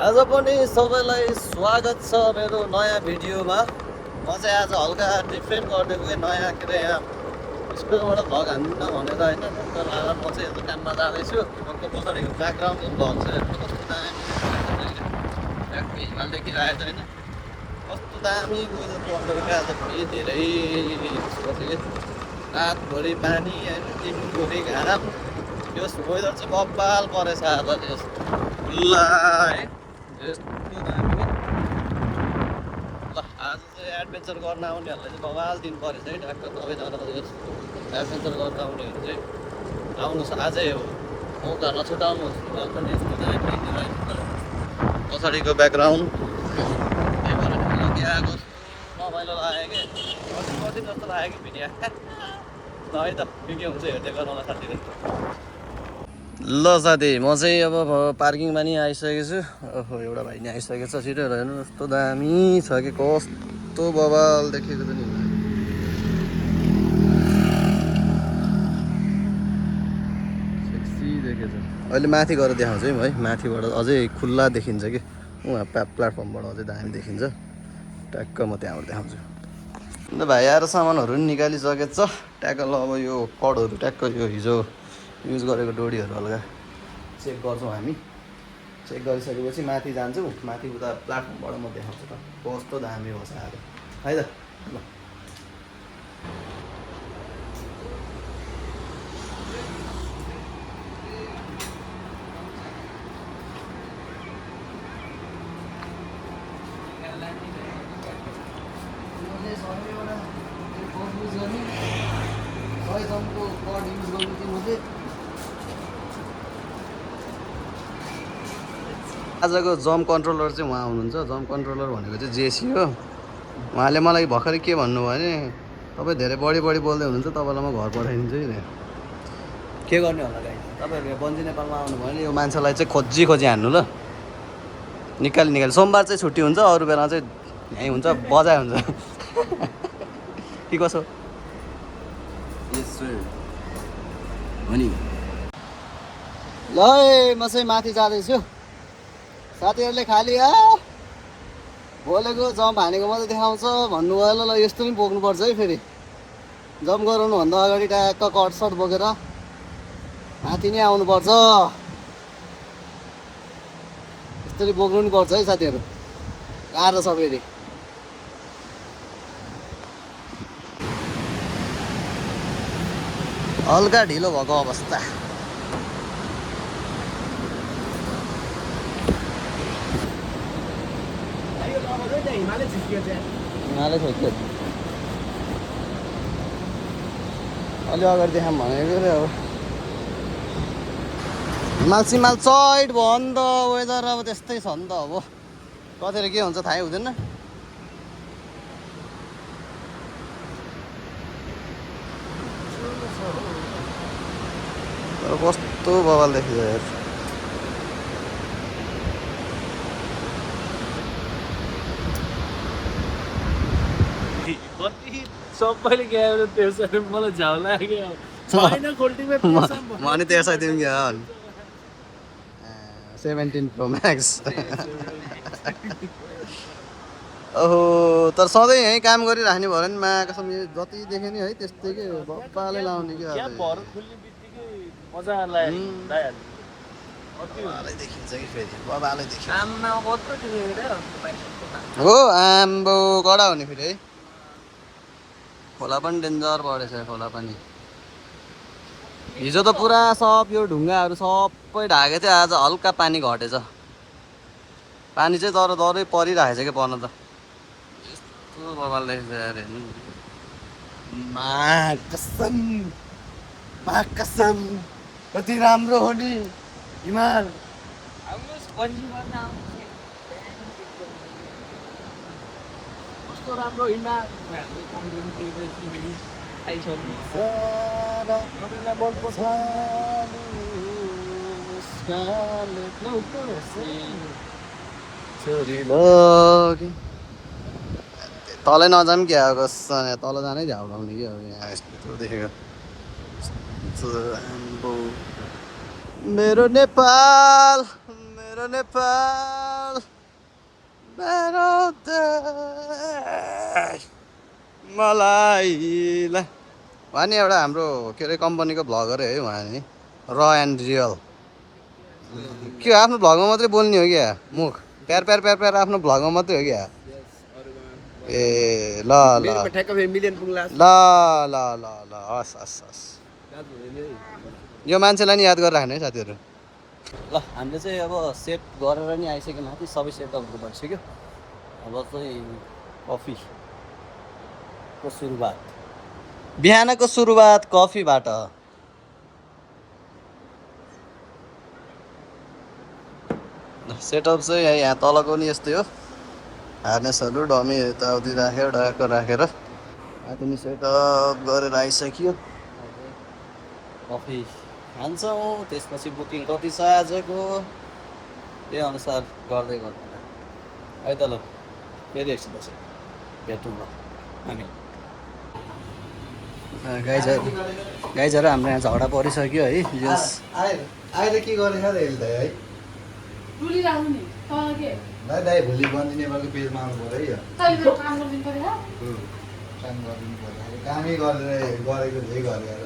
आज पनि सबैलाई स्वागत छ मेरो नयाँ भिडियोमा। म चाहिँ आज हल्का डिफ्रेन्ट गरिदिएको कि नयाँ के अरे यहाँ स्कुलबाट भ्लग हान्दिनँ भनेर होइन। तर आज म चाहिँ यता काममा जाँदैछु। अर्को पछाडिको ब्याकग्राउन्डको भ्लग चाहिँ कस्तो दामी हिमाल देखिरहेको छ होइन। कस्तो दामी वेदर पर्दो रहेछ आज पनि धेरै कि रातभरि पानी होइन दिनभरि घाम। यो वेदर चाहिँ बब्बाल परेछ आज ल है। यस्तो दामी ल आज चाहिँ एडभेन्चर गर्न आउनेहरूलाई चाहिँ बवाल दिन परेछ है। ट्याक्क सबैजना एडभेन्चर गर्न आउनेहरू चाहिँ आउनुहोस् आजै हो, मौका नछुटाउनुहोस्। पनि यस्तो दामी पछाडिको ब्याकग्राउन्ड त्यही भएर आएको रमाइलो लाग्यो कि कति जस्तो लाग्यो कि भिडियो ल है त के हुन्छ हेर्दै गर्नुलाई साथीहरू। ल साथी म चाहिँ अब पार्किङमा नि आइसकेको छु। ओहो एउटा भाइ नि आइसकेको छ। छिटो हेर्नु कस्तो दामी छ कि कस्तो बवाल देखेको त नि सेक्सी देखेछ। अहिले माथि गएर देखाउँछु है म है। माथिबाट अझै खुल्ला देखिन्छ कि उहाँ प्लेटफर्मबाट अझै दामी देखिन्छ। ट्याक्क म त्यहाँबाट देखाउँछु। अन्त भाइ आएर सामानहरू पनि निकालिसकेको छ। ट्याक्क ल अब यो कडहरू ट्याक्क यो हिजो युज गरेको डोरीहरू हल्का चेक गर्छौँ हामी। चेक गरिसकेपछि माथि जान्छौँ। माथि उता प्लेटफर्मबाट म देखाउँछु त कस्तो दामी होस् आएर है त ल। आजको जम कन्ट्रोलर चाहिँ उहाँ हुनुहुन्छ। जम कन्ट्रोलर भनेको चाहिँ जेसी हो। उहाँले मलाई भर्खरै के भन्नुभयो भने तपाईँ धेरै बढी बोल्दै हुनुहुन्छ, तपाईँलाई म घर पठाइदिन्छु है। के गर्ने होला गाई, तपाईँहरू यहाँ बन्जी नेपालमा आउनुभयो भने यो मान्छेलाई चाहिँ खोजी हान्नु ल। निकाली सोमबार चाहिँ छुट्टी हुन्छ, अरू बेला चाहिँ यहीँ हुन्छ, बजाइ हुन्छ कि कसो। ल म चाहिँ माथि जाँदैछु। साथीहरूले खालि बोलेको जम्प हानेको मात्रै देखाउँछ भन्नुभयो। ल यस्तो पनि बोक्नुपर्छ है। फेरि जम्प गराउनुभन्दा अगाडि ट्याक्क कटसट बोकेर माथि नै आउनुपर्छ। यसरी बोक्नु नि पर्छ है साथीहरू। गाह्रो छ फेरि। हल्का ढिलो भएको अवस्था। हिमालय छोड्यो अलि अगाडि देखाऊँ भनेको रे। अब हिमाल सिमाल चैट भयो नि त। वेदर अब त्यस्तै छ नि त। अब कतिखेर के हुन्छ थाहै हुँदैन। तर कस्तो बवाल देखिन्छ यार। सबैले गयो त्यसरी मलाई झाउ लाग्यो। छैन खोल्टीमा अनि त्यसै तिमी क्या 17 प्रो म्याक्स। ओहो तर सधैँ यहीँ काम गरिराख्ने भयो भने मा कसम जति देख्यो नि है त्यस्तै के बब्बाले लाउने कि मजा देखिन्छ कि फेरि बबालै देखिन्छ। हो आम्बो कडा हो नि फेरि है। खोला पनि डेन्जर बढेछ। खोला पनि हिजो त पुरा सब यो ढुङ्गाहरू सबै ढाके थियो। आज हल्का पानी घटेछ। पानी चाहिँ तर डरै परिरहेछ कि पर्न त। यस्तो बबाल देख्छ यार हेर्नु। कसम कति राम्रो हो नि हिमाल। कस्तो राम्रो हिमाल तलै नजाऊँ क्या कसो तल जानै झ्याउडाउने कि अब यहाँ यस्तो देखेको। मेरो नेपाल मेरो नेपाल मलाई ल उहाँ नि एउटा हाम्रो के अरे कम्पनीको भ्लगर है उहाँ नि र एन्ड रियल के हो, आफ्नो भ्लगमा मात्रै बोल्ने हो क्या मुख प्यार प्यार प्यार प्यार आफ्नो भ्लगमा मात्रै हो क्या ए ल ल ल ल ल ल हस् हस् हस् यो मान्छेलाई नि याद गरेर राख्नु है साथीहरू ल हामीले चाहिँ अब सेट गरेर नि आइसक्यो माथि सबै सेटअपहरू भइसक्यो अब चाहिँ कफीको सुरुवात बिहानको सुरुवात कफीबाट सेटअप चाहिँ यहाँ तलको नि यस्तै हो हार्नेसहरू डमी यताउति राखेर डक्क राखेर माथि नि सेटअप गरेर आइसक्यो कफी खान्छौँ त्यसपछि बुकिङ कति छ आजको त्यही अनुसार गर्दै गर्दैन है त ल फेरि एकछिन बस्यो भेटौँ ल हामी गाइजहरू हाम्रो यहाँ झगडा परिसक्यो है यस आएर के गरेछ त यसले है दाइ भोलि बन्दी नेपालको पेजमा आउनु पऱ्यो है यो काम गरिदिनु पर्यो कामै गरेर गरेको त्यही गरेर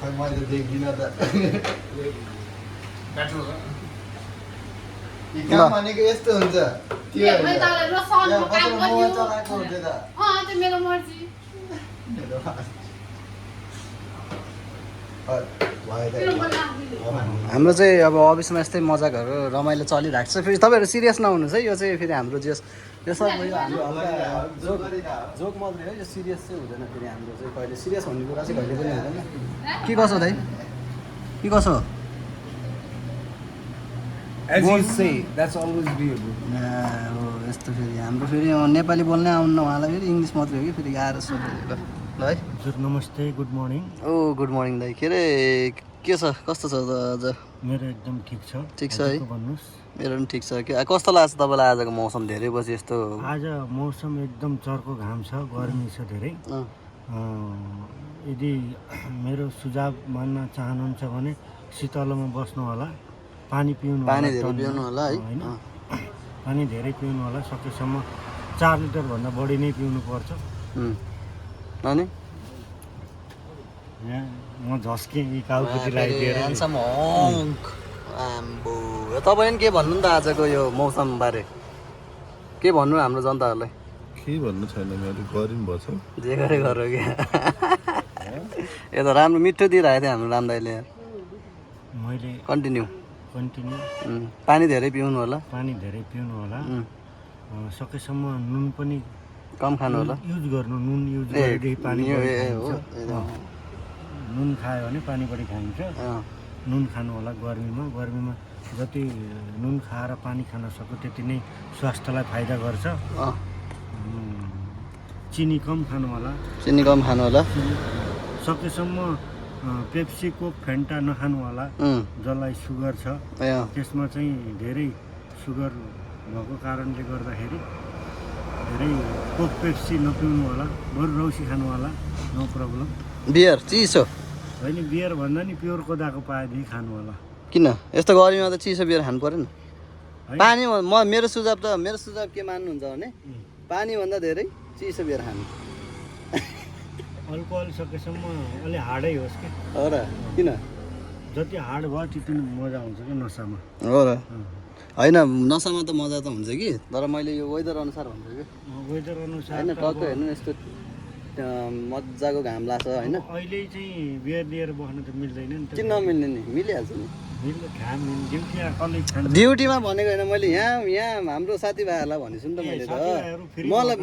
खै मैले त देख्दिनँ त काम भनेको यस्तो हुन्छ हाम्रो चाहिँ अब अफिसमा यस्तै मजाकहरू रमाइलो चलिरहेको छ फेरि तपाईँहरू सिरियस नहुनुहोस् है यो चाहिँ फेरि हाम्रो यो सब हाम्रो जोक मात्रै हो यो सिरियस चाहिँ हुँदैन फेरि हाम्रो चाहिँ कहिले सिरियस हुने कुरा चाहिँ कहिले पनि हुँदैन के कसो दाइ के कसो यस्तो फेरि हाम्रो फेरि नेपाली बोल्नै आउनु उहाँलाई फेरि इङ्ग्लिस मात्रै हो कि फेरि आएर सोध्दै ल है नमस्ते गुड मर्निङ ओ गुड मर्निङ दाइ के अरे के छ कस्तो छ त आज मेरो एकदम ठिक छ ठिक छ है भन्नुहोस् मेरो पनि ठिक छ के कस्तो लाग्छ तपाईँलाई आजको मौसम धेरै बजी यस्तो आज मौसम एकदम चर्को घाम छ गर्मी छ धेरै यदि मेरो सुझाव मान्न चाहनुहुन्छ भने शीतलमा बस्नु होला पानी पिउनु पानी धेरै पिउनु होला है होइन पानी धेरै पिउनु होला सकेसम्म 4 लिटरभन्दा बढी नै पिउनु पर्छ अनि यहाँ म झस्केँ यी काउकुटी लगाइदिएर तपाईँले के भन्नु नि त आजको यो मौसम बारे के भन्नु हाम्रो जनताहरूलाई के भन्नु छैन मेरो गरिम भएछ जे गरे गर क्या यो त राम्रो मिठो दिइरहेको थियो हाम्रो राम दाइले मैले कन्टिन्यू पानी धेरै पिउनु होला सकेसम्म नुन पनि कम खानु होला युज गर्नु नुन युज गरेदेखि पानी नुन खायो भने पानी बढी खाइन्छ नुन खानु होला गर्मीमा जति नुन खाएर पानी खान सक्यो त्यति नै स्वास्थ्यलाई फाइदा गर्छ चिनी कम खानु होला सकेसम्म पेप्सी कोक फेन्टा नखानु होला जसलाई सुगर छ त्यसमा चाहिँ धेरै सुगर भएको कारणले गर्दाखेरि धेरै कोक पेप्सी नपिउनु होला बरु रौसी खानु होला नो प्रब्लम बियर चिसो होइन बियर भन्दा नि प्योर कोदाको पाएदेखि खानु होला किन यस्तो गर्मीमा त चिसो बियर खानु परेन पानी मेरो सुझाव के मान्नुहुन्छ भने पानी भन्दा धेरै चिसो बियर खानु अल्कोहल सकेसम्म अलि हार्डै होस् कि हो र किन जति हार्ड भयो त्यति मजा आउँछ कि नसामा हो र होइन नसामा त मजा त हुन्छ कि तर मैले यो वेदर अनुसार भन्छु कि वेदर अनुसार होइन टक्क हेर्नु यस्तो मजाको घाम लाग्छ होइन अहिले चाहिँ बियर लिएर बस्नु त मिल्दैन नि त किन नमिल्ने नि मिलिहाल्छ नि ड्युटीमा भनेको होइन मैले यहाँ हाम्रो साथीभाइहरूलाई भनेको छु नि त मैले त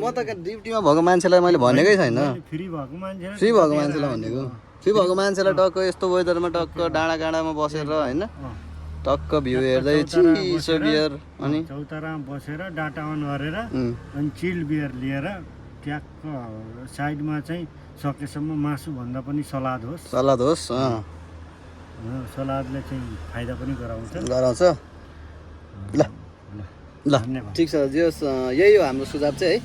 म त ड्युटीमा भएको मान्छेलाई मैले भनेकै छैन फ्री भएको मान्छेलाई भनेको फ्री भएको मान्छेलाई टक्क यस्तो वेदरमा टक्क डाँडामा बसेर होइन टक्क भ्यू हेर्दै चिसो बियर अनि चौतारामा बसेर डाटा अन गरेर अनि चिल्ड बियर लिएर ट्याक्क साइडमा चाहिँ सकेसम्म मासु भन्दा पनि सलाद होस् सलादले चाहिँ फाइदा पनि गराउँछ ल ठिक छ जे होस् यही हो हाम्रो सुझाव चाहिँ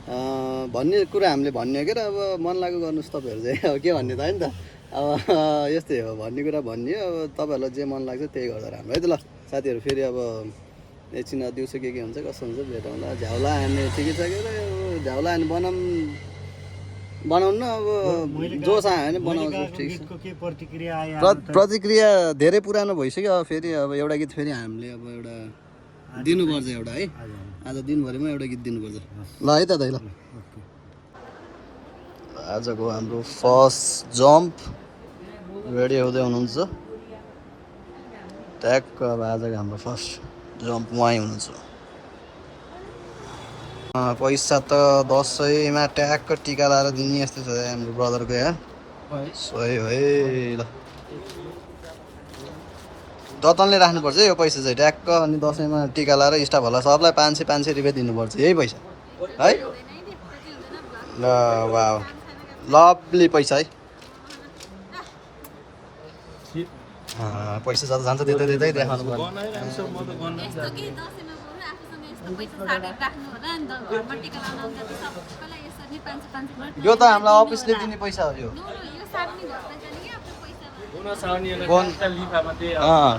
है भन्ने कुरा हामीले भन्ने हो के अब मन लागु गर्नुहोस् तपाईँहरू चाहिँ अब के भन्ने त होइन त अब यस्तै हो भन्ने कुरा भन्ने अब तपाईँहरूलाई जे मन लाग्छ त्यही गर्दा राम्रो है त ल साथीहरू फेरि अब एकछिन दिउँसो के हुन्छ कसो हुन्छ भेटौँला झ्याउला हान्ने ठिकै छ के अरे झ्याउला हान्ने बनाउनु अब जोस आयो भने बनाउँछु ठिक छ गीतको के प्रतिक्रिया आयो प्रतिक्रिया धेरै पुरानो भइसक्यो अब फेरि अब एउटा गीत फेरि हामीले अब एउटा दिनुपर्छ एउटा है आज दिनभरिमा एउटा गीत दिनुपर्छ ल है त दाइ ल आजको हाम्रो फर्स्ट जम्प रेडी हुँदै हुनुहुन्छ ट्याक्क अब आजको हाम्रो फर्स्ट जम्प उहाँ हुनुहुन्छ पैसा त दसैँमा ट्याक्क टिका लाएर दिने यस्तो छ हाम्रो ब्रदरको यहाँ सही हो है ल जतनले राख्नुपर्छ है यो पैसा चाहिँ ट्याक्क अनि दसैँमा टिका लाएर स्टाफहरूलाई सबलाई 500 रुपियाँ दिनुपर्छ यही पैसा है ल वा लभली पैसा है पैसा जता जान्छ त्यतै त्यतै देखाउनु पर्छ यो त हामीलाई अफिसले दिने पैसा हो यो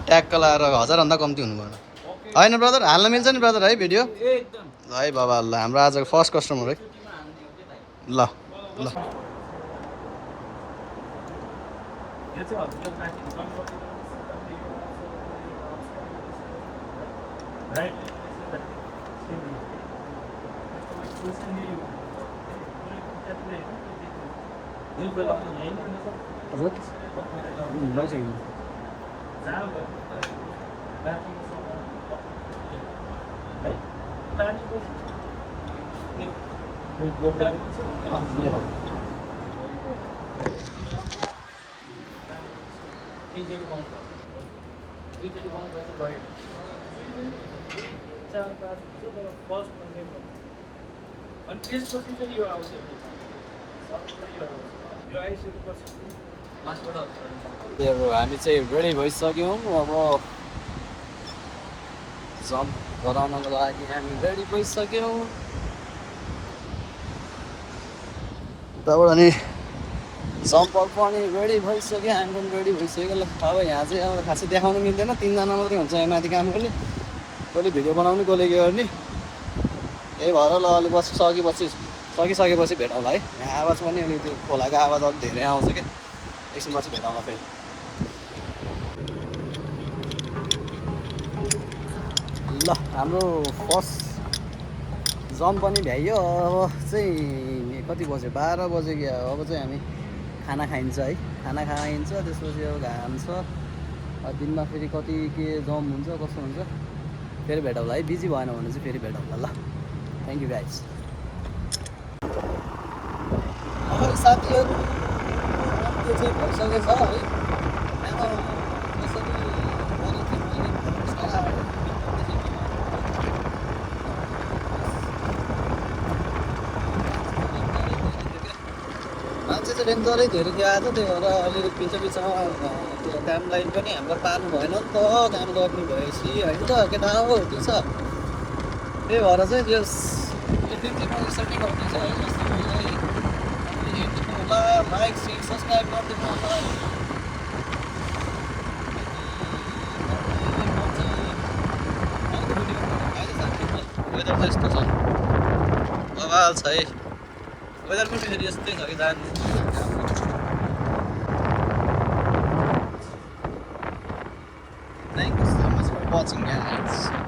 ट्याक्क लाएर 1000भन्दा कम्ती हुनु भएन होइन ब्रदर हाल्न मिल्छ नि ब्रदर है भिडियो है बाबा ल हाम्रो आजको फर्स्ट कस्टमर है ल ल हामी चाहिँ रेडी भइसक्यौँ अब जम्प गराउनको लागि हामी रेडी भइसक्यौँ उताबाट अनि जम्पर पनि रेडी भइसक्यो हामी पनि रेडी भइसक्यो ल अब यहाँ चाहिँ अब खासै देखाउनु मिल्दैन 3 जना मात्रै हुन्छ यहाँ माथि काम गर्ने कसले भिडियो बनाउने कसले के गर्ने यही भएर ल अलि सकिसकेपछि भेटौँला है यहाँ आवाज पनि अनि त्यो खोलाको आवाज अलिक धेरै आउँछ क्या एकछिनपछि भेटौँला फेरि ल हाम्रो फर्स्ट जम्प पनि भ्याइयो अब चाहिँ कति बज्यो 12 बज्यो कि अब चाहिँ हामी खाना खाइन्छ है खाना खाइन्छ त्यसपछि अब घाम छ दिनमा फेरि कति के जम्प हुन्छ कस्तो हुन्छ फेरि भेटौँला है बिजी भएन भने चाहिँ फेरि भेटौँला ल थ्याङ्क यू गाइज साथीहरू त्यो चाहिँ भइसकेछ है मान्छे चाहिँ डेन्जरै धेरै थियो आज त्यही भएर अलिअलि बिचमा त्यो काम लाइन पनि हाम्रो पार्नु भएन नि त काम गर्नु भएपछि होइन त केटा हो त्यो छ त्यही भएर चाहिँ त्यो सेटिङ गर्दैछ है होला लाइक सेयर सब्सक्राइब गरिदिनु होला वेदर चाहिँ यस्तो छ बवाल छ है वेदर पनि फेरि यस्तै छ कि जानु Thank you so much for watching guys.